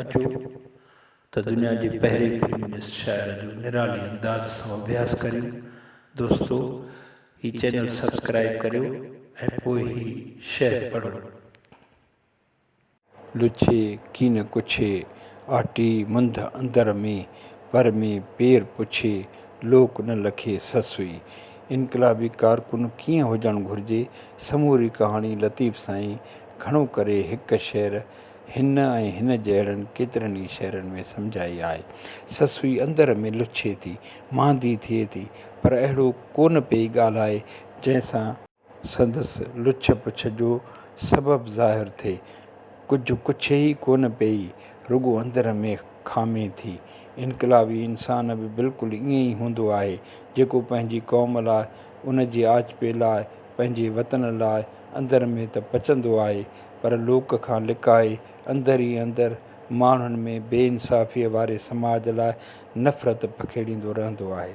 اچو ته دنيا جي پهرين فيمنسٽ شاعره جو نرالي انداز سان اڀياس ڪريون. دوستو هي چينل سبسڪرائيب ڪريو ۽ پوء هي شعر پڙهو. لڇي ڪين ڪڇي، آٽي منڌ اندر ۾، پر ۾ پير پڇي، لوڪ نه لکي سسئي. انقلابي ڪارڪن ڪيئن هجڻ گهرجي؟ سموري ڪهاڻي لطيف سائين گهڻو ڪري هڪ شعر هن ۽ هن جهڙن ڪيترن ئي شعرن ۾ سمجهائي آهي. سسئي اندر ۾ لڇي ٿي، ماندي ٿئي ٿي، پر اهڙو ڪونه پئي ڳالهائي، جنهن سان. سندس لڇ پڇ جو سبب ظاهر ٿئي. ڪجهه ڪڇي ئي ڪونه پيئي، رڳو اندر ۾ کامي ٿي. انقلابي انسان به بلڪل ائين ئي هوندو آهي، جيڪو پنهنجي قوم لاء، ان جي آجپي لاء، پنهنجي وطن لاء اندر ۾ ته پچندو آهي، پر لوڪ کان لڪائي اندر ئي اندر ماڻهن ۾ بي انصافيء واري سماج لاء نفرت پکيڙيندو رهندو آهي.